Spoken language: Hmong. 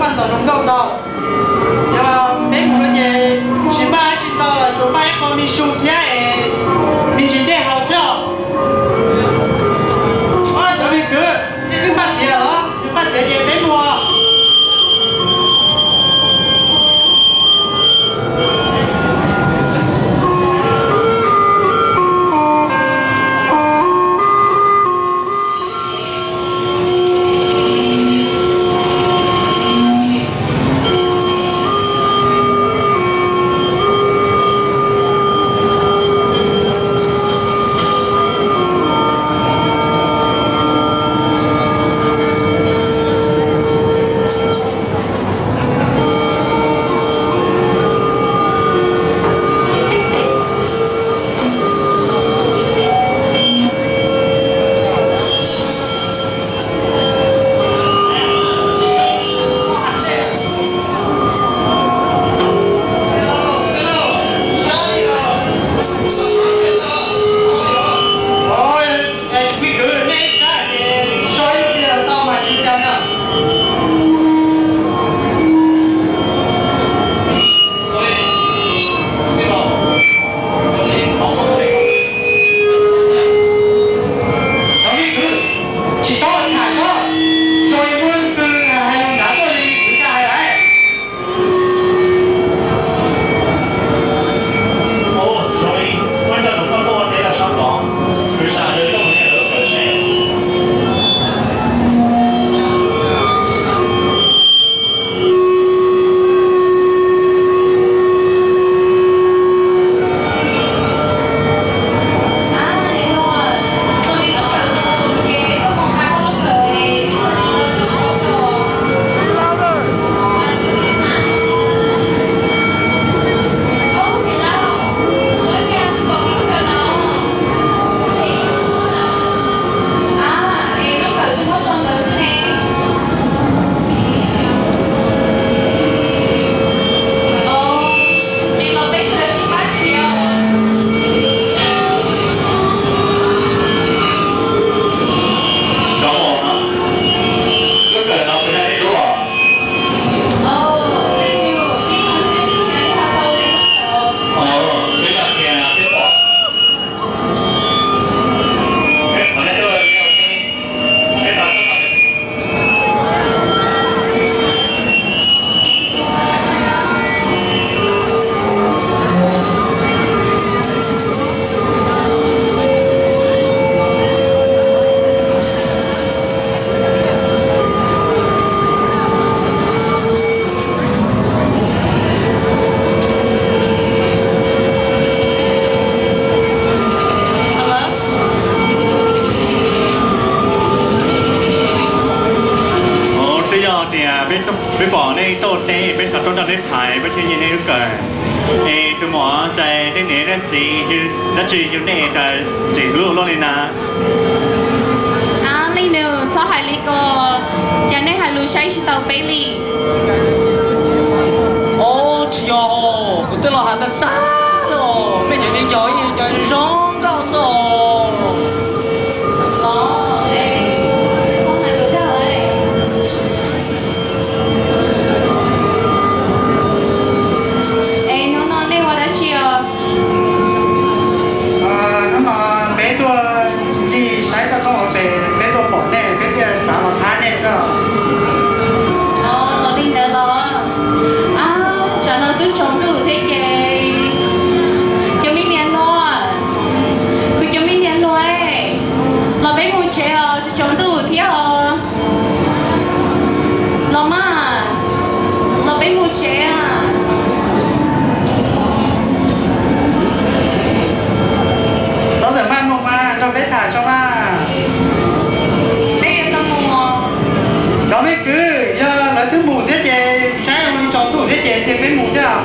Paj ntaus zoo nkauj ntau. Yog peb mus no ces tsis npaj tsis ntau, tsuas npaj ib qho me su thiab es me ntsis dej haus xwb os. Cov me kwv, nej twb npaj tiav los? Npaj tiav ces peb mus. Tsis txhob tham txhob, tsuas yog muaj leej twg hais lus hnyav tuaj li kwv tij hais lawm. Ua zoo li muaj cov lus koj tuaj ua teb los sab tod, kwv tij hais lus koj mus niaj lawv kawm seb. Twb yog tias peb pom nej tuaj teb, peb xav tuaj nrog nej tham, peb thiaj nyiag nej lub kawm. Es tus muam, cas nej niam nej txiv dab tsi yug nej tas ntxim hlub ua luaj li na? Ab, leej nus, txhob hais li ko, cas nej hais lus saib tsis taus peb li? Ob, tsis yog, kuv twb los hais tag tag lawm, mej cov me cov yeej cov zoo nkauj xwb os. Es hnub no nej ua dab tsi os? Hnub no peb tuaj ncig saib txoj koob hauv pes, peb tuaj pom nej peb thiaj xav los thab nej xwb. Li ntawd los? Ab, tsam no twb tsaus ntuj thiab ces, cov me niam hluas, kuv cov me niam hluas, los peb mus tsev os, tsaus ntuj thiab os. Los mas, los peb mus tsev. Txhob txawm maj mus mas, nrog peb tham tso mas. Peb yuav tau mus. Cov me kwv, yog lawv twb mus thiab ces saib zoo li tsaus ntuj thiab ces cia peb mus thiab.